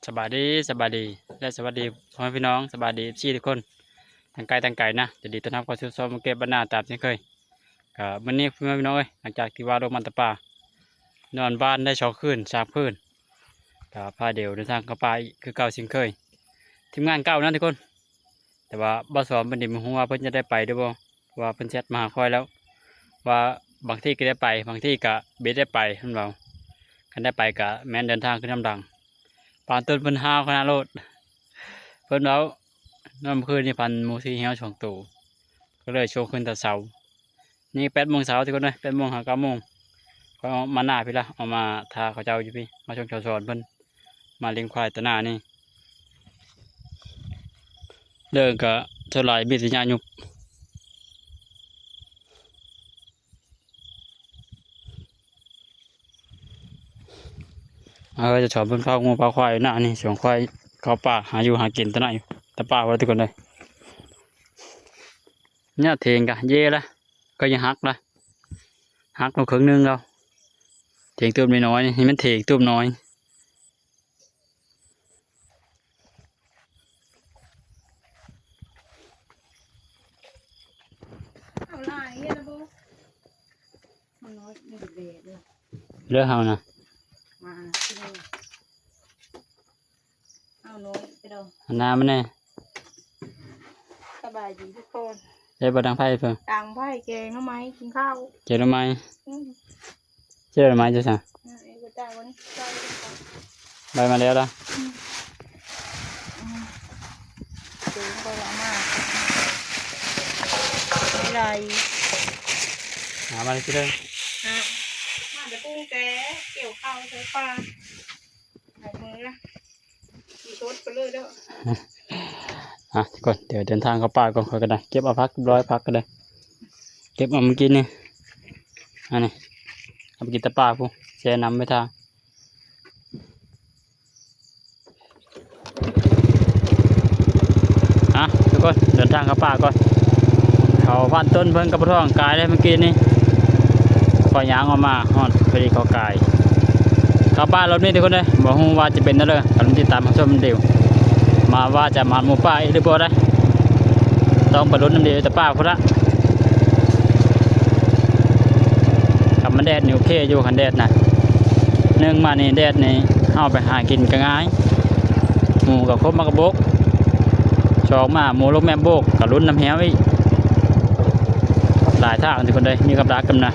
ສະບາຍດີ ສະບາຍດີ ແລະ ສະຫວັດດີພໍ່ແມ່ພີ່ນ້ອງ ສະບາຍດີ ເອັຟຊີ ທຸກຄົນ ທັງໄກທັງໄກນະ. ຍິນດີຕ້ອນຮັບເຂົ້າສູ່ຊ່ອງ Monkey Banana ຕາມເຊັ່ນເຄີຍ. ກະມື້ນີ້ ພໍ່ແມ່ພີ່ນ້ອງເອີຍ ຫຼັງຈາກທີ່ວ່າລົງມາແຕ່ປ່າ ນອນບ້ານໄດ້ສອງຄືນສາມຄືນ ກະພາດຽວເດີນທາງເຂົ້າປ່າອີກຄືເກົ່າເຊັ່ນເຄີຍ. ທີມງານເກົ່ານະທຸກຄົນ ແຕ່ວ່າບ່າວສອນເພິ່ນນີ້ບໍ່ຮູ້ວ່າເພິ່ນຈະໄດ້ໄປຫຼືບໍ່ ເພາະວ່າເພິ່ນແຊັດມາຫາຂ້ອຍແລ້ວ ວ່າບາງທີກະໄດ້ໄປ ບາງທີກະບໍ່ໄດ້ໄປ ເພິ່ນເວົ້າ. ຄັນໄດ້ໄປກະແມ່ນເດີນທາງຂຶ້ນນຳຫຼັງ. ປານຕົ້ນເພິ່ນຫ້າວຂະໜາດໂລດ ເພິ່ນເວົ້າ. ນອນມື້ຄືນນີ້ພັນໝູສີ່ຫ້ຽວສອງໂຕ ກະເລີຍໂຊຂຶ້ນແຕ່ເຊົ້າ. ນີ້ແປດໂມງເຊົ້າທຸກຄົນເອີຍ ແປດໂມງຫາເກົ້າໂມງ ຂ້ອຍອອກມາໜ້າພີ້ລະ ອອກມາຖ້າເຂົາເຈົ້າຢູ່ພີ້ ມາສົ່ງເຈົ້າສອນເພິ່ນ ມາລ້ຽງຄວາຍຕາໜ້ານີ້. ເດີນກະສ່ວນຫຼາຍມີແຕ່ຫຍ້າຍຸບ. ເອີ ຈະສອນເພິ່ນເຝົ້າງົວເຝົ້າຄວາຍຢູ່ໜ້ານີ້ ສວນຄວາຍເຂົ້າປ່າ ຫາຢູ່ຫາກິນຕາໜ້າຢູ່ ຕາປ່າພຸ້ນທຸກຄົນເອີຍ. ເນຍ ຖຽງກະເຢລະ ກະຍັງຫັກລະ ຫັກລົງເຄິ່ງໜຶ່ງແລ້ວ. ຖຽງຕູບນ້ອຍໆ ນີ້ແມ່ນຖຽງຕູບນ້ອຍ. ເອົາຫຼາຍເຮັດລະບໍ່ ມັນນ້ອຍ ມັນແດດເດີ ເລີກເຮົານະ ມາ ເອົານ້ອຍໄປດອກ ຫັນໜ້າມາແດ່. ສະບາຍດີທຸກຄົນ ໄດ້ບໍ່ດັງໄຟເພິ່ນ ດັງໄຟແກງໜໍ່ໄມ້ກິນເຂົ້າ ແກງໜໍ່ໄມ້ ອືມ ແກງໜໍ່ໄມ້ຢູ່ໃສ ອືມ ໃບມາແລ້ວລະ ອືມ ອືມ ເດີນໄປເອົາມາ ໄດ້ ຫາມາເລີຍ ເດີ ຫາ ມາແຕ່ປຸງແຕ່ກ່ຽວເຂົ້າໃສ່ປ່າ ອອກມືລະ ຂີ່ລົດໄປເລີຍເດີ. ອ່ະ ທຸກຄົນ ດຽວເດີນທາງເຂົ້າປ່າກ່ອນ ຂ້ອຍກະໄດ້ເກັບເອົາຜັກ ເກັບເອົາຜັກກະໄດ້ ເກັບເອົາມື້ກີ້ນີ້ ອັນນີ້ ເອົາໄປກິນແຕ່ປ່າພຸ້ນ ແຊ່ນ້ຳໄວ້ຖ້າ. ອ່ະ ທຸກຄົນ ເດີນທາງເຂົ້າປ່າກ່ອນ ເຂົ້າບ້ານຕົ້ນເພິ່ນກະບໍ່ທ້ອງກາຍເດ້ມື້ກີ້ນີ້ ຂ້ອຍຍ່າງອອກມາຮອດ ພໍດີເຂົ້າກາຍ ເຂົ້າປ່າລອບນີ້ທຸກຄົນເອີຍ ບໍ່ຮູ້ວ່າຈະເປັນແນວໃດ ກະຕິດຕາມຮັບຊົມນຳເດີ ມາວ່າຈະມາໝູປ່າອີກຫຼືບໍ່ໄດ໋ ຕ້ອງໄປລຸ້ນນຳເດີ ແຕ່ປ່າພຸ້ນລະ. ຄັນມັນແດດນີ້ໂອເຄຢູ່ ຄັນແດດນະ ໜຶ່ງມານີ້ແດດນີ້ ເຮົາໄປຫາກິນກະງ່າຍ ໝູກະຄົບມາກະບົກ ສອງມາໝູລົງແມບໂບກ ກະລຸ້ນນຳແຮ້ວອີກ ຫຼາຍທາງທຸກຄົນເອີຍ ມີກັບດັກນຳນະ.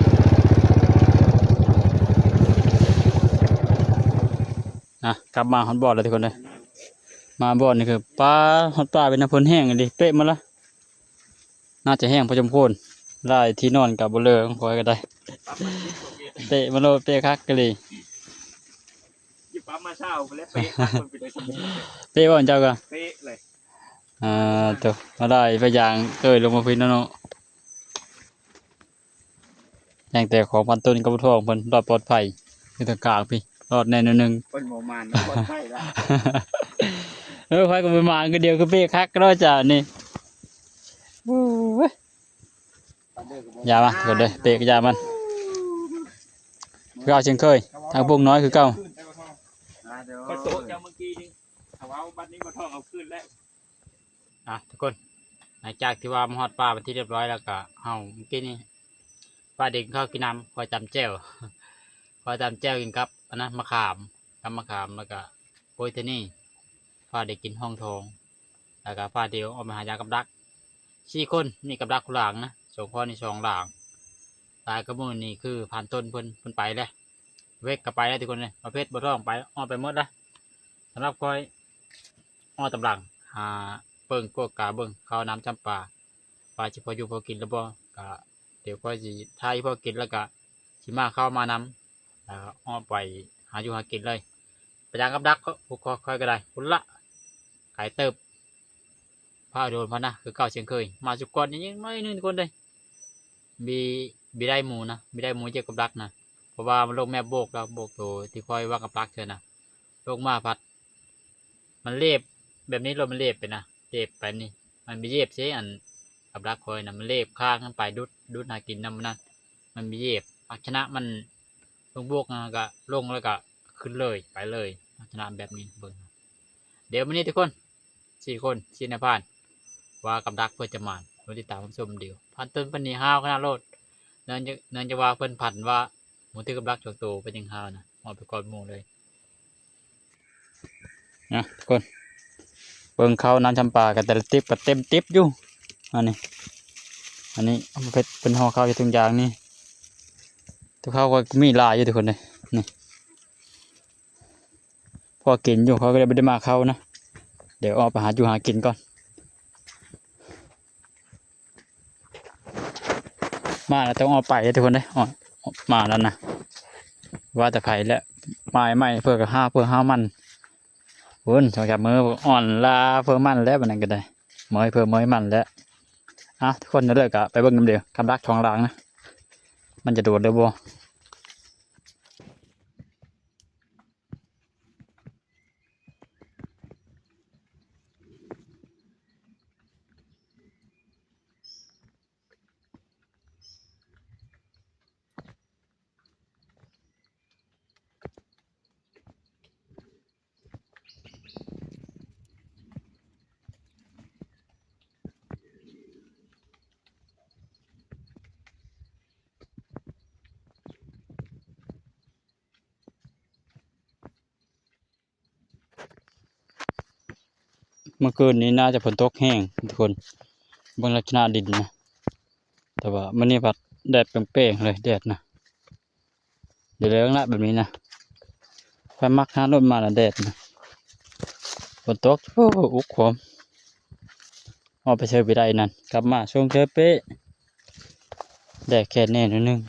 ອ່ະ ກັບມາຮອດບ່ອນແລ້ວທຸກຄົນເອີຍ ມາບ່ອນນີ້ຄື ປາ ຮອດປ່າເປັນນຳ ຝົນແຫ້ງອີ່ຫຼີ ເປະໝົດລະ ໜ້າຈະແຫ້ງພໍສົມຄວນ ຫຼາຍທີ່ນອນກະບໍ່ເລີ ຂອງຂ້ອຍກະໄດ້ ເປະມາໂລດ ເປະຄັກອີ່ຫຼີ ຢູ່ປ້ຳມາເຊົ້າພຸ້ນແຫຼະ ເປະຄັກ ເປັນໄປໄດ້ສ່ຳນີ້ ເປະບໍ່ເຈົ້າກະ ເປະເລີຍ ອ່າ ໂຕ ມາໄດ້ໄປຢ່າງເຕີຍລົງມາພີ້ເນາະ. ຍັງແຕ່ຂອງພັນຕົ້ນກັບທອງເພິ່ນລອດປອດໄພ ຢູ່ທາງກາງພີ້ ລອດແນ່ໜ້ອຍໜຶ່ງ ເພິ່ນບໍ່ມານ ປອດໄພລະ ເອີ ຂ້ອຍກະບໍ່ມານຄືດຽວ ຄືເປະຄັກເນາະເຈົ້ານີ້ ໂອ້ຍ ຢ່າມາ ເພິ່ນເດີ ເປະກະຢ່າມັນ ຄືເກົ່າເຊັ່ນເຄີຍ ທາງປຸງນ້ອຍຄືເກົ່າ ມາເດີ ຂ້ອຍໂຕະເຈົ້າມື້ກີ້ນີ້ ເຂົາເອົາບັດນີ້ບໍ່ທອງເອົາຄືນແລ້ວ. ອ່ະ ທຸກຄົນ ຫຼັງຈາກທີ່ວ່າມາຮອດປ່າເປັນທີ່ຮຽບຮ້ອຍແລ້ວກະ ເຮົາມື້ກີ້ນີ້ ພາເດັກກິນເຂົ້າກິນນ້ຳ ຂ້ອຍຕຳແຈ່ວ ຂ້ອຍຕຳແຈ່ວກິນກັບອັນນັ້ນ ມະຂາມ ກັບມະຂາມ ແລ້ວກະໂປຍເທນີ ພາເດັກກິນຮອງທອງ ແລ້ວກະພາເດວອອກໄປຫາຢາກັບດັກ ສີ່ຄົນ ມີກັບດັກຄູ່ຫຼາງນະ ສອງຄົນນີ້ສອງຫຼາງ ຫຼາຍກະມື້ນີ້ຄືພັນຕົ້ນເພິ່ນ ເພິ່ນໄປແລ້ວ ເວກກະໄປແລ້ວທຸກຄົນເອີຍ ປະເພດບໍ່ທ້ອງໄປ ອອກໄປໝົດລະ. ສຳລັບຂ້ອຍ ອອກຕາມຫຼັງ ຫາເບິ່ງກວດກາເບິ່ງເຂົ້ານ້ຳຈຳປາ ວ່າຊິພໍຢູ່ພໍກິນຫຼືບໍ່ ກະດຽວຂ້ອຍຊິຖ້າຢູ່ພໍກິນແລ້ວກະຊິມາເຂົ້າມານຳ ແລ້ວອອກໄປຫາຢູ່ຫາກິນເລີຍ ໄປຍ່າງກັບດັກ ພວກຂ້ອຍກະໄດ້ພຸ້ນລະ ໄກເຕີບ ພາໂດນພານະ ຄືເກົ່າເຊັ່ນເຄີຍ ມາສຸກອນນີ້ຍັງໜ້ອຍໜຶ່ງທຸກຄົນເດີ ມີ ມີໄດ້ໝູນະ ມີໄດ້ໝູຢຽບກັບດັກນະ ເພາະວ່າມັນລົງແມບໂບກແລ້ວ ໂບກໂຕທີ່ຂ້ອຍວ່າກັບດັກເທື່ອນະ ລົງມາພັດ ມັນເລບ ແບບນີ້ລົດມັນເລບໄປນະ ເລບໄປນີ້ ມັນໄປຢຽບໃສ່ອັນກັບດັກຂ້ອຍນະ ມັນເລບຄ້າງໄປ ດູດ ດູດຫາກິນນຳນັ້ນ ມັນໄປຢຽບ ລັກສະນະມັນລົງບວກນະ ກະລົງແລ້ວກະຂຶ້ນເລີຍ ໄປເລີຍ ລັກສະນະແບບນີ້ ເບິ່ງ ດຽວມື້ນີ້ທຸກຄົນ ສີ່ຄົນ ສີ່ນາຍພານ ວ່າກັບດັກເພິ່ນຈະໝານ ມາຕິດຕາມຮັບຊົມເດີ. ພັນຕົ້ນເພິ່ນນີ້ຫ້າວຂະໜາດໂລດ ເນື່ອງຈາກ ເນື່ອງຈາກວ່າເພິ່ນຝັນວ່າໝູຖືກກັບດັກສອງໂຕ ເພິ່ນຈຶ່ງຫ້າວນະ ຮອດໄປກ່ອນໝູ່ເລີຍ. ນະທຸກຄົນ ເບິ່ງເຂົ້ານ້ຳຊຳປາ ກໍແຕ່ລະຕິບກໍເຕັມຕິບຢູ່. ອັນນີ້ ອັນນີ້ເພິ່ນ ເພິ່ນຫໍ່ເຂົ້າຢູ່ຖົງຢາງນີ້ ແຕ່ເຂົ້າກໍມີຫຼາຍຢູ່ທຸກຄົນເດ້ ນີ້ ພໍກິນຢູ່. ຂ້ອຍກໍເລີຍບໍ່ໄດ້ມາເຂົ້ານະ ດຽວອອກໄປຫາຢູ່ຫາກິນກ່ອນ. ມາແລ້ວຕ້ອງເອົາໄປເດ້ທຸກຄົນເດ້ ອອກ ມາແລ້ວນະ ວ່າແຕ່ໃຜແຫຼະ ມາໃໝ່ ເພິ່ນກໍຫາເພິ່ນຫາມັນ ພຸ້ນ ສອງສາມມື້ອ່ອນລາເພິ່ນມັນແລ້ວ ບັດນັ້ນກໍໄດ້ ເມື່ອຍເພິ່ນເມື່ອຍມັນແລ້ວ. ອ່ະ ທຸກຄົນ ເດີ ກໍໄປເບິ່ງນຳເດີ ກັບດັກສອງຫຼັງນະ ມັນຈະໂດດໄດ້ບໍ່. ເມື່ອຄືນນີ້ໜ້າຈະຝົນຕົກແຮງທຸກຄົນ ເບິ່ງລັກສະນະດິນນະ ແຕ່ວ່າມື້ນີ້ພັດແດດແປງໆເລີຍ ແດດນະ ດຽວເລີງລະແບບນີ້ນະ ຂ້ອຍມັກຫາລົດມານະ ແດດນະ ຝົນຕົກ ໂອ້ ອຸກຄວາມ ອອກໄປໃສບໍ່ໄດ້ນັ້ນ ກັບມາຊົງເຊີເປ້ ແດດແຄດແນ່ໜ້ອຍໜຶ່ງ.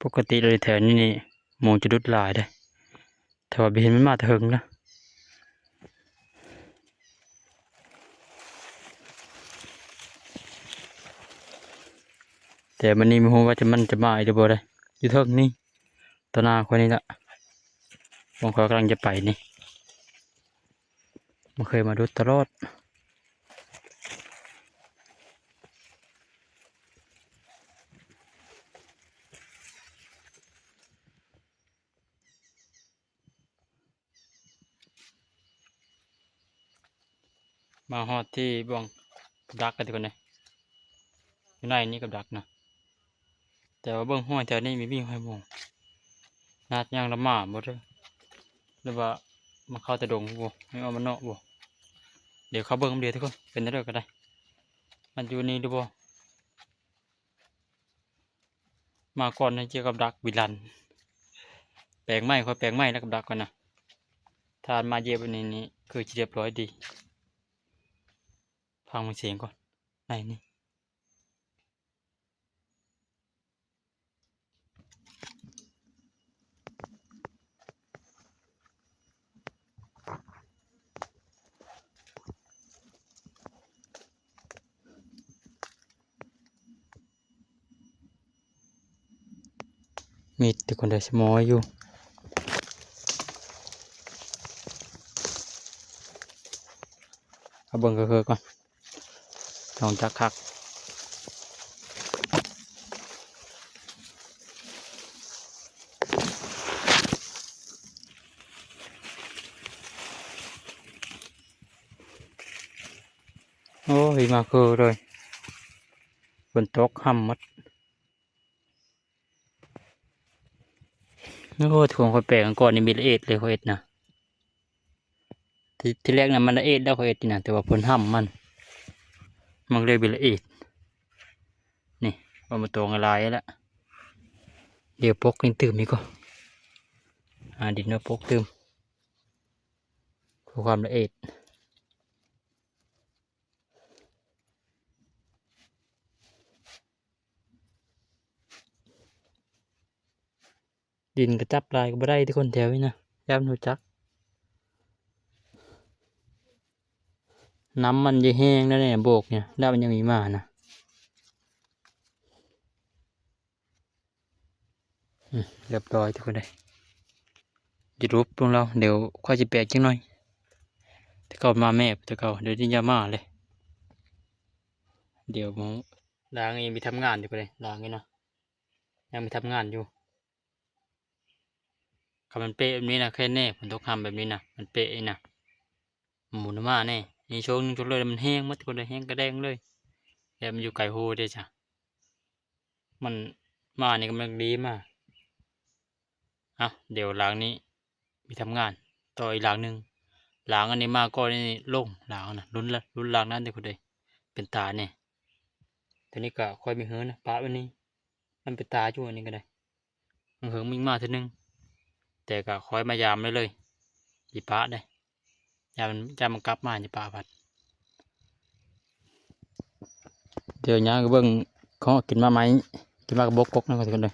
ປົກກະຕິແຖວນີ້ນີ້ໝູຈະດຸດຫຼາຍເດ້ ແຕ່ວ່າບໍ່ເຫັນມັນມາແຕ່ເຫິງນະ ແຕ່ມື້ນີ້ບໍ່ຮູ້ວ່າຈະ ມັນຈະມາອີກຫຼືບໍ່ເດ້ ຢູ່ເທິງນີ້ ຕໍ່ໜ້າຂ້ອຍນີ້ລະ ບ່ອນຂ້ອຍກຳລັງຈະໄປນີ້ ມັນເຄີຍມາດຸດຕະຫຼອດ. ມາຮອດທີ່ບ່ອນກັບດັກແລ້ວທຸກຄົນເອີຍ ຢູ່ໃນນີ້ກັບດັກນະ ແຕ່ວ່າເບິ່ງຫ້ວຍແຖວນີ້ມີ ມີຫ້ວຍໝູ ໜ້າຈະຍ່າງລຳໝາບໍ່ເດີ ຫຼືວ່າມັນເຂົ້າແຕ່ດົງບໍ່ ມັນອອກມານອກບໍ່ ດຽວເຂົ້າເບິ່ງນຳເດີທຸກຄົນ ເປັນແນວໃດກໍໄດ້ ມັນຢູ່ນີ້ຫຼືບໍ່. ມາກ່ອນໃຫ້ເຈີກັບດັກວິລັນ ແປງໃໝ່ ຂ້ອຍແປງໃໝ່ແລ້ວກັບດັກກ່ອນນະ ຖ້າມາເຢຍບອັນນີ້ນີ້ຄືຈະລຽບຮ້ອຍດີ ຟັງເບິ່ງສຽງກ່ອນ ໃນນີ້. ມີແຕ່ຄົນໄດ້ສະໝໍຢູ່ ເອົາເບິ່ງເຄີໆກ່ອນ ຕ້ອງຈັກຄັກ. ໂອ້ຍ ມາຄືເລີຍ ຝົນຕົກຫ້ຳໝົດ. ໂອ້ ທົ່ວຂ້ອຍແປງກ່ອນນີ້ມີລະເອດເລີຍ ຂ້ອຍເຮັດນະ ທີ ທີແລກນະມັນລະເອດແລ້ວ ຂ້ອຍເຮັດນີ້ນະ ແຕ່ວ່າເພິ່ນຫ້ຳມັນ ມັນເລີຍມີລະເອດ ນີ້ ເອົາມາຕອງຫຼາຍແລ້ວ ດຽວປົກດິນຕື່ມອີກກ່ອນ ຫາດິນມາປົກຕື່ມ. ເພື່ອຄວາມລະອຽດ. ດິນກະຈັບຫຼາຍກະບໍ່ໄດ້ ທຸກຄົນແຖວນີ້ນະ ຢ້ານບໍ່ຮູ້ຈັກ. ນ້ຳມັນຈະແຫ້ງແລ້ວແຫຼະ ໂບກນີ້ ແລ້ວມັນຍັງມີໝານະ. ອືມ ຮຽບຮ້ອຍທຸກຄົນເອີຍ ຈະຫຼຸບລົງແລ້ວ. ດຽວຂ້ອຍຊິແປກຈັກໜ້ອຍ ແຕ່ເກົ່າມາແມບແຕ່ເກົ່າ ດຽວນີ້ຢ່າມາເລີຍ. ດຽວມື້ລ້າງອີກ ມີທຳງານຢູ່ພຸ້ນເດ້ ລ້າງອີກນະ ຍັງມີທຳງານຢູ່. ຄັນມັນເປະແບບນີ້ນະ ແຄ່ແນ່ ຝົນຕົກຮຳແບບນີ້ນະ ມັນເປະນີ້ນະ ໝູນະມາແນ່. ມີຊ່ວງໜຶ່ງ ຊ່ວງເລີຍມັນແຫ້ງໝົດ ທຸກຄົນເອີຍ ແຫ້ງກະແດງເລີຍ ແລະມັນຢູ່ໄກໂຮເດ້ຈ້ະ. ມັນມານີ້ກະມັນດີມາ. ເອົ້າ ດຽວຫຼັງນີ້ມີທຳງານຕໍ່ອີກຫຼັງໜຶ່ງ. ຫຼັງອັນນີ້ມາກ່ອນນີ້ລົງ ຫຼັງນະ ລຸ້ນລະ ລຸ້ນຫຼັງນັ້ນເດ້ ເປັນຕາແນ່. ໂຕນີ້ກະຄ່ອຍມີເຮືອນນະ ປະໄວ້ນີ້ ມັນເປັນຕາຢູ່ ອັນນີ້ກະໄດ້. ເຫິງໆ ມີມາເທື່ອໜຶ່ງ ແຕ່ກະຄ່ອຍມາຢາມເລີຍໆ ຊິປະເດ້. ຢ້ານມັນ ຢ້ານມັນກັບມາ ຊິປະພັດ. ດຽວຍ່າງໄປເບິ່ງ ເຄາະກິນໝາກໄມ້ ກິນໝາກກະບົກກົກນຳກັນເດີ.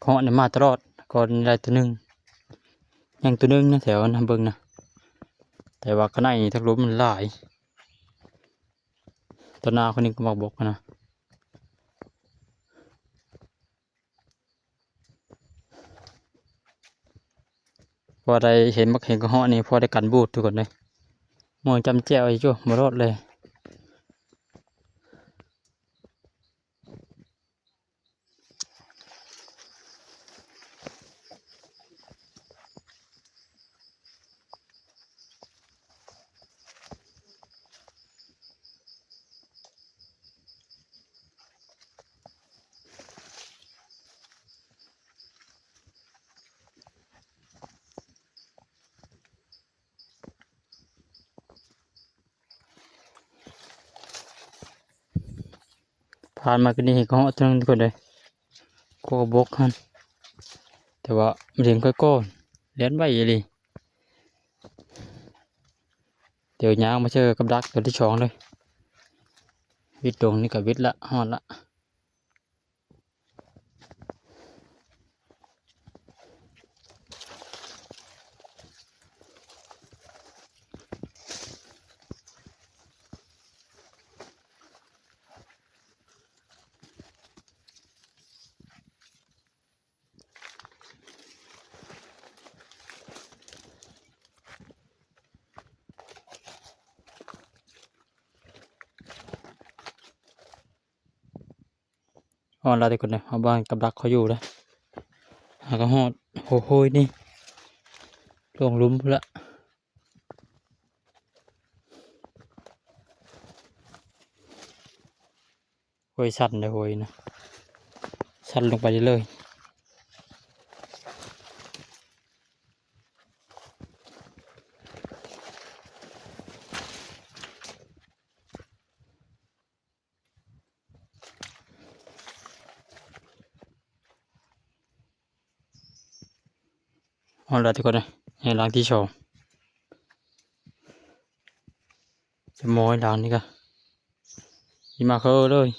ເຄາະນີ້ມາຕະຫຼອດ ກ່ອນໄດ້ໂຕໜຶ່ງ ຍັງໂຕໜຶ່ງນະ ແຖວນັ້ນເບິ່ງນະ. ແຕ່ວ່າຂ້າງໃນນີ້ທັງລົມມັນຫຼາຍ. ຕອນໜ້າຄົນນີ້ກະໝາກກະບົກນະ. ພໍໄດ້ເຫັນໝາກເຫັນກະເຫາະນີ້ ພໍໄດ້ກັນບູດທຸກຄົນເອີຍ. ໝໍ້ຈ້ຳແຈ່ວຢູ່ ບໍ່ລອດເລີຍ. ຜ່ານມາກະນີ້ເຫັນກະເຫາະໂຕໜຶ່ງທຸກຄົນເອີຍ ກະບົກຫັ້ນ ແຕ່ວ່າມັນເຫັນຂ້ອຍກ່ອນ ແລ່ນໄວອີ່ຫຼີ. ດຽວຍ່າງມາເຈີກັບດັກໂຕທີສອງເລີຍ. ວິດລົງນີ້ກະວິດລະ ຮອດລະ. ຮອດລະທຸກຄົນເອີຍ ຮອດບ່ອນກັບດັກເຂົາຢູ່ລະ. ຫາກະຮອດໂຮຍໆ ນີ້ ລົງລຸ່ມພຸ້ນລະ. ໂຮຍຊັນເດ້ ໂຮຍນະ ຊັນລົງໄປເລື້ອຍໆ. ຮອດແລ້ວທຸກຄົນເອີຍ ໃນຫຼັງທີສອງ ຈະມອຍຫຼັງນີ້ກະ ອີ່ມາເຄີເລີຍ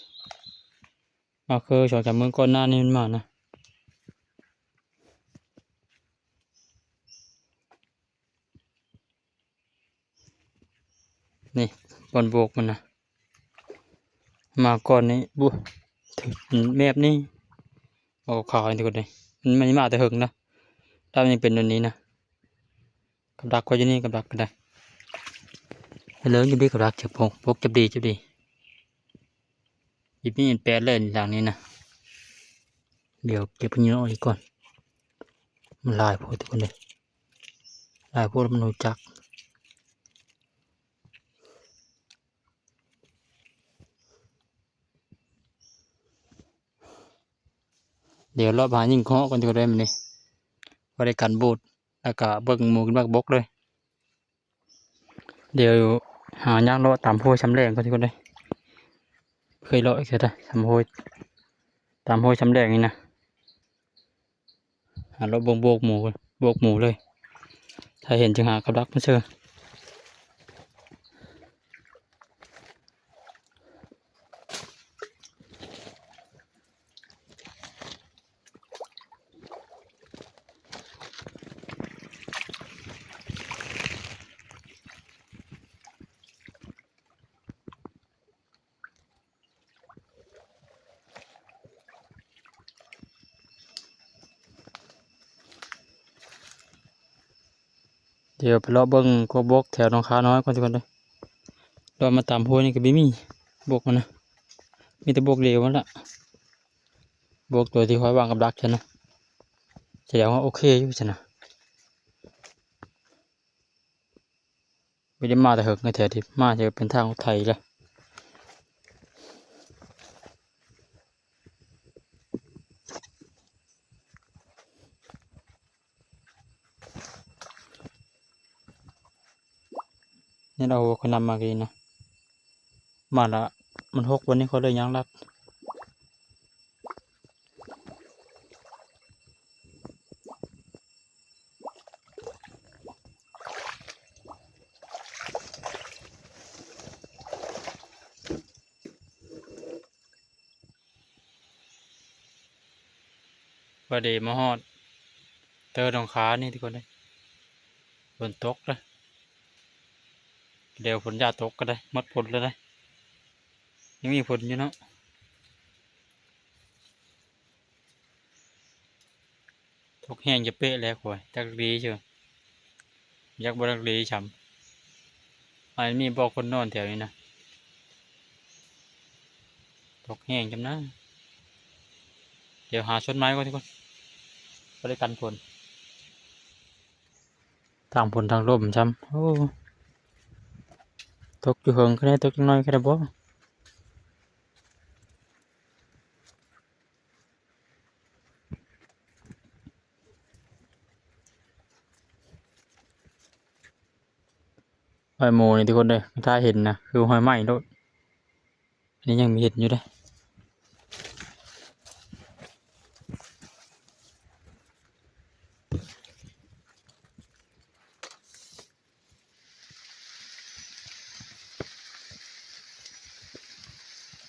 ມາເຄີສອງສາມມື້ກ່ອນໜ້ານີ້ມັນມານະ. ນີ້ບ່ອນໂບກມັນນະ ມາກ່ອນນີ້ ບຸ ຖືກແມບນີ້ ອອກຂາວນີ້ທຸກຄົນເອີຍ. ມັນ ມັນມາແຕ່ເຫິງນະ ແລ້ວມັນຍັງເປັນແບບນີ້ນະ. ກັບດັກຂ້ອຍຢູ່ນີ້ ກັບດັກກະໄດ້ ເລີຍຢູ່ດີ ກັບດັກຈັບໂພງ ປົກຈັບດີ ຈັບດີ. ອີ່ນີ້ແປດເລີຍຫຼັງນີ້ນະ. ດຽວເກັບພະຍຸງອອກອີກກ່ອນ ມັນຫຼາຍໂພດທຸກຄົນເອີຍ ຫຼາຍໂພດມັນຮູ້ຈັກ. ດຽວເລາະຫາຍິງເຫາະກ່ອນ ທຸກຄົນເອີຍ ມື້ນີ້ ພໍໄດ້ກັນບູດ ແລ້ວກະເບິ່ງໝູກິນໝາກບົກເລີຍ. ດຽວຫາຍ່າງເລາະຕາມຫ້ວຍຊຳແຫຼງກ່ອນທຸກຄົນເອີຍ ເຄີຍເລາະເທື່ອໃດ ຕາມຫ້ວຍ ຕາມຫ້ວຍຊຳແຫຼງນີ້ນະ. ຫາເລາະເບິ່ງໂບກໝູ ໂບກໝູເລີຍ ຖ້າເຫັນຈຶ່ງຫາກັບດັກມາເຊີ. ດຽວໄປເລາະເບິ່ງກວກບົກແຖວໜອງຄານ້ອຍກ່ອນທຸກຄົນເດີ. ເລາະມາຕາມຫ້ວຍນີ້ກໍບໍ່ມີບົກຫັ້ນນະ ມີແຕ່ບົກຫຼຽວຫັ້ນລະ. ບົກຕົວທີ່ຂ້ອຍວາງກັບດັກຊັ້ນນະ ສະແດງວ່າໂອເຄຢູ່ຊັ້ນນະ. ບໍ່ໄດ້ມາແຕ່ເຫິງແທ້ທີ່ ມາຈະເປັນທາງໄທແລ້ວ. ນີ້ລະ ໂອ້ ຂ້ອຍນຳມາກີ້ນະ ມາລະ ມັນຫົກ ວັນນີ້ຂ້ອຍເລີຍຍ່າງລັດ. ພໍດີມາຮອດເຕີໜອງຄານີ້ທຸກຄົນເອີຍ. ຝົນຕົກເດີ ດຽວຝົນຢ່າຕົກກໍໄດ້ ໝົດຝົນແລ້ວເດ້. ຍັງມີຝົນຢູ່ເນາະ. ຕົກແຮງຈະເປະແລ້ວຂ້ອຍ ຈັກດີເຊີ ຈັກບໍ່ຈັກດີຊ່ຳ. ອັນນີ້ບໍ່ຄົນນອນແຖວນີ້ນະ ຕົກແຮງຊ່ຳນະ. ດຽວຫາຊົນໄມ້ກ່ອນທຸກຄົນ ບໍ່ໄດ້ກັນຝົນ ທັງຝົນທັງລົມຊ່ຳ. ໂອ້ ຕົກຢູ່ເຫິງກໍໄດ້ ຕົກຈັກໜ້ອຍກໍໄດ້ບໍ່. ຮອຍໝູນີ້ທຸກຄົນເດີ ຖ້າເຫັນນະ ຄືຮອຍໄໝ້ໂລດ. ອັນນີ້ຍັງມີເຫັນຢູ່ເດ້.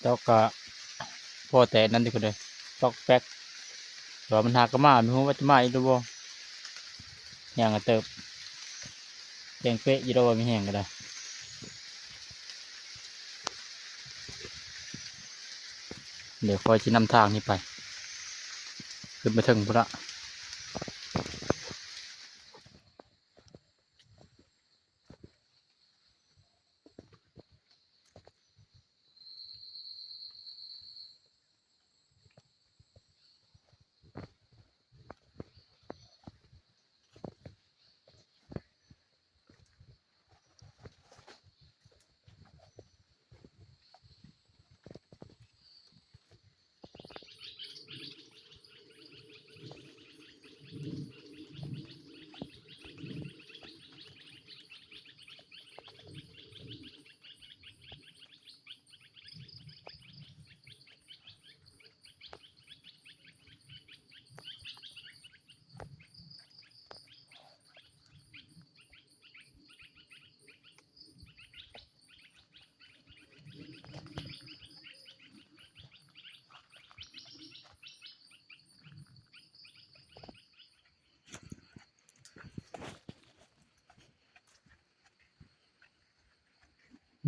ຈອກກະພໍແຕ່ນັ້ນຕິເພິ່ນເອີຍ ຈອກແປັກ ແຕ່ວ່າມັນຫາກະມາ ບໍ່ຮູ້ວ່າຈະມາອີກຫຼືບໍ່. ຍ່າງກະເຕີບ ແຈ້ງເປະຢູ່ດອກວ່າມີແຮງກະໄດ້. ດຽວຂ້ອຍຊິນຳທາງນີ້ໄປ ຂຶ້ນໄປເທິງພຸ້ນລະ.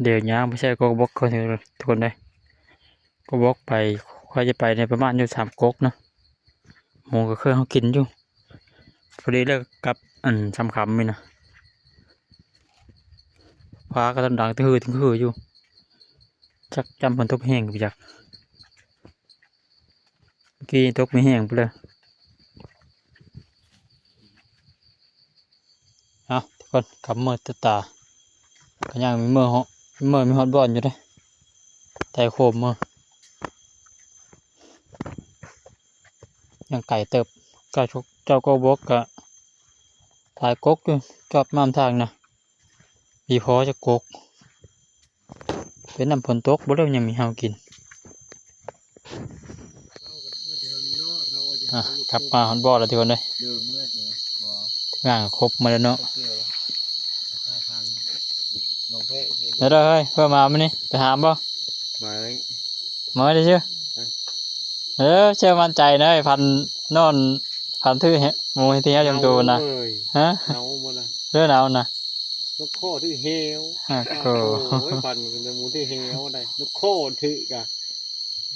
ດຽວຍ່າງໄປໃສ່ກົກບົກກ່ອນ ທຸກຄົນເອີຍ. ກົກບົກໄປ ຂ້ອຍຈະໄປໃນປະມານຢູ່ສາມກົກເນາະ. ໝູກະເຄີຍເຮົາກິນຢູ່ ພໍດີເລີກກັບອັນຊຳຄຳນີ້ນະ. ຟ້າກະຕ້ອງດັງຕຶງຮືຕຶງຮືຢູ່ ຈັກຈຳຝົນຕົກແຮງບໍ່ຈັກ. ກີ້ຕົກມີແຮງພຸ້ນເລີຍ. ເອົ້າ ທຸກຄົນ ຄ່ຳມືດຕາ ກະຍັງມີເມືອ ເມືອມີຮອດບ່ອນຢູ່ເດ້ ໄຕ່ໂຄມມື ຍັງໄກເຕີບ. ເຈົ້າ ເຈົ້າກົກບົກກະຫຼາຍກົກຢູ່ ຈອດມານຳທາງນະ ມີພໍຈັກກົກ. ເປັນນຳຝົນຕົກບໍ່ ຫຼືຍັງມີເຫື່ອກິນ. ອ່ະ ກັບມາຮອດບໍ່ແລ້ວທຸກຄົນເອີຍ ງານກໍຄົບໝົດແລ້ວເນາະ. ແລ້ວເດີເຮີຍ ເພື່ອມາມື້ນີ້ ໄປຫາບໍ່? ມາ ມາຊື່ໆ ເອີ ເຊື່ອໝັ້ນໃຈເນາະ ໄອ້ພັນນອນ ພັນຖືແຮງ ໝູທີ່ເຮົາຈຳໂຕນະ ເອົາເລີຍ ຮະ ເອົາບໍ່ລະ ເລື່ອນເອົານະ ນົກຄໍຖືແຮວ ຮະ ໂອ້ຍ ໂອ້ຍ ພັນໝູຖືແຮວໄດ໋ ນົກຄໍຖືກະ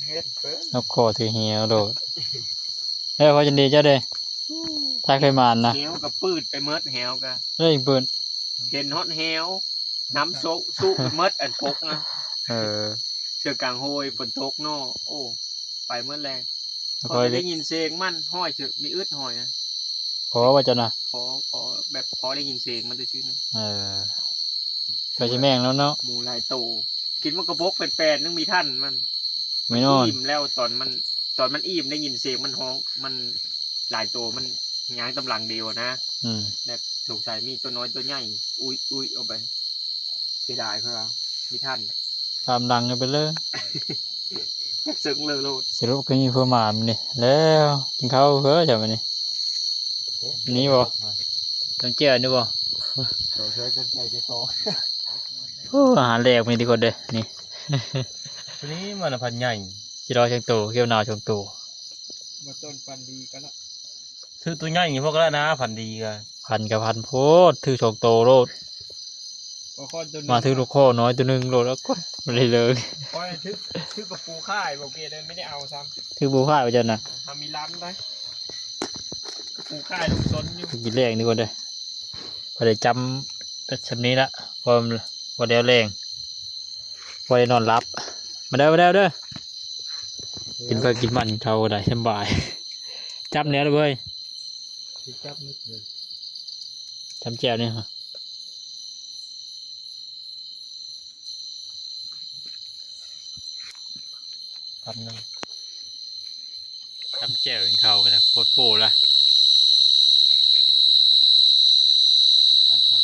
ເຮັດເພິ່ນ ນົກຄໍຖືແຮວໂລດ ເອີ ພໍຈັນດີເຈົ້າເດ້ ຖ້າເຄີຍມານນະ ແຮວກະປືດໄປໝົດ ແຮວກະ ເອີ ປືດ ເຫັນຮອດແຮວ ນ້ຳໂຊະຊຸໝົດອັນກົກນະ. ເອີ ເທື່ອກາງໂຮຍຝົນຕົກເນາະ ໂອ້ ໄປໝົດແລ້ວ. ພໍໄດ້ຍິນສຽງມັນ ຫ້ອຍ ເທື່ອມີອຶດຫ້ອຍນະ. ພໍວ່າເຈົ້ານະ ພໍ ພໍແບບພໍໄດ້ຍິນສຽງມັນຊື່ໆນະ. ເອີ ກໍຊິແມ່ນແລ້ວເນາະ ໝູຫຼາຍໂຕ ກິນໝາກກະບົກແປດໆ ຍັງມີທັນມັນ. ແນ່ນອນ ອີ່ມແລ້ວ ຕອນມັນ ຕອນມັນອີ່ມໄດ້ຍິນສຽງມັນຮ້ອງ ມັນຫຼາຍໂຕ ມັນຍ່າງຕາມຫຼັງດຽວນະ. ອືມ ແບບສົງໄສມີຕົວນ້ອຍຕົວໃຫຍ່ ອຸ້ຍໆອອກໄປ. ເສຍດາຍເພິ່ນວ່າມີທັນ ຕາມຫຼັງກັນໄປເລີຍ ຈັກເຊິ່ງເລີໂລດ. ສະຫຼຸບກໍມີຜູ້ໝານມື້ນີ້ແລ້ວ. ກິນເຂົ້າເດີ້ເຈົ້າມື້ນີ້ ນີ້ບໍ່? ຈຳແຈ່ວນີ້ບໍ່? ໂຕເຊີຍຈຳແຈ່ວເຈົ້າຂອງ. ໂອ້ ອາຫານແລກມື້ນີ້ທຸກຄົນເດີ້ ນີ້ ນີ້ມັນພັນໃຫຍ່ ຊິລໍຊ່ອງໂຕ ກ່ຽວນາວຊ່ອງໂຕ. ບໍ່ຕົ້ນຝັນດີກັນລະ ຖືກຕົວໃຫຍ່ພວກນັ້ນນະ ຝັນດີກໍ ຝັນກໍຝັນໂພດ ຖືກສອງໂຕໂລດ. ມາຖືກລູກຄໍນ້ອຍໂຕໜຶ່ງໂລດ ແລ້ວກໍບໍ່ໄດ້ເລີຍ. ຂ້ອຍຖືກ ຖືກກະປູຂ່າຍ ບໍ່ເກດເລີຍ ໄມ່ໄດ້ເອົາຊ້ຳ. ຖືກປູຂ່າຍວ່າຊັ້ນນະ ເຮົາມີລັນໄດ ກະປູຂ່າຍລົງຊົນຢູ່. ກິນແລງທຸກຄົນເດີ້ ພໍໄດ້ຈຳແບບຊ່ຳນີ້ລະ ພໍ ພໍແລ້ວແລງ ພໍໄດ້ນອນຫຼັບ. ມາເດີ້ ມາເດີ້ ເດີ້ ກິນເພິ່ນກິນມັນ ເຂົ້າກໍໄດ້ສະບາຍ. ຈຳແລ້ວເວີຍ ຊິຈັບມິດເລີຍ ຈຳແຈ່ວນີ້ ຄຳໜຶ່ງ ຈຳແຈ່ວກິນເຂົ້າກໍໄດ້ ໂພດໂພລະ.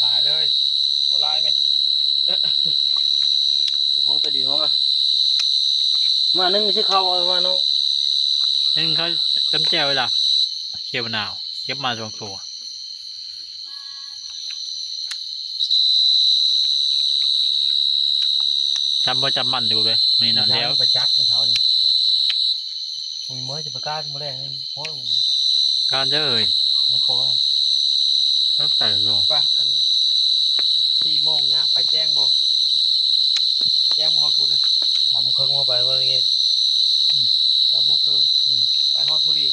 ຫຼາຍເລີຍ ບໍ່ຫຼາຍແມ່ ຂອງຕາດີຫ້ອງລະ ມາໜຶ່ງຊິເຂົ້າເອົາມາເນາະ ໜຶ່ງເຂົ້າຈຳແຈ່ວເວລາ ເຄບານາວ ເກັບມາສອງໂຕ. ຈຳບໍ່ຈຳໝັ້ນຢູ່ເດ້ ມື້ນີ້ນອນແລ້ວ ໄປຈັກມື້ເຊົ້ານີ້ ໂອ້ຍ ເມື່ອຈະປະກາດມື້ແລງນີ້ ໂອ້ຍ ການເດີ້ເອີຍ ບໍ່ພໍ ໄປຢູ່ ໄປ ອັນ ສີ່ໂມງຍ່າງໄປແຈ້ງບໍ່? ແຈ້ງບໍ່ຮອດພຸ້ນນະ ສາມໂມງເຄິ່ງ ເຮົາໄປມື້ນີ້ ອືມ ສາມໂມງເຄິ່ງ ອືມ ໄປຮອດພໍດີ.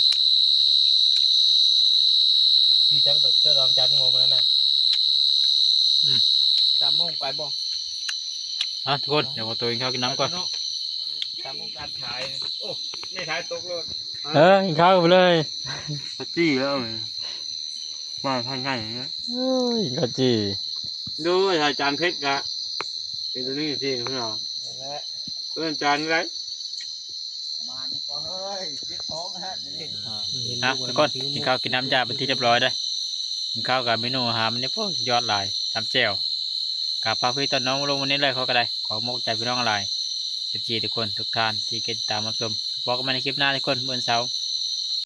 ທີ່ເຈົ້າ ເຈົ້າດອງຈັນບໍ່ມື້ນັ້ນນະ? ອືມ ສາມໂມງໄປບໍ່? ອ່ະ ທຸກຄົນ ດຽວຂໍຕົວກິນເຂົ້າກິນນ້ຳກ່ອນ. ສາມໂມງການຂາຍ ໂອ້ ແມ່ຂາຍຕົກໂລດ. ເອີ ກິນເຂົ້າໄປເລີຍ ກະຈີ້ແລ້ວ ມາທາງໃຫຍ່ເນາະ. ໂອ້ຍ ກະຈີ້ ໂດຍ ອາຈານເພັດກະ ເປັນຕົວນີ້ທີ່ເພິ່ນເອົາ ນັ້ນແຫຼະ ເອີ້ນຈານໄດ້ ມານີ້ກໍເຮີ້ຍ ເຈັບທ້ອງຫັ້ນນີ້. ອ່ະ ທຸກຄົນ ກິນເຂົ້າກິນນ້ຳຈາເປັນທີ່ຮຽບຮ້ອຍເດີ້. ກິນເຂົ້າກັບເມນູອາຫານມື້ນີ້ ໂອ້ ສຸດຍອດຫຼາຍ ຈຳແຈ່ວ. ກໍຝາກພີ່ຕອນນ້ອງລົງມື້ນີ້ເລີຍ ເຂົາກໍໄດ້ ຂໍຂອບໃຈພີ່ນ້ອງຫຼາຍ ເອັຟຊີ ທຸກຄົນທຸກທ່ານທີ່ຕິດຕາມຮັບຊົມ. ພົບກັນໃໝ່ໃນຄລິບໜ້າ ທຸກຄົນ ມື້ວັນເສົາ.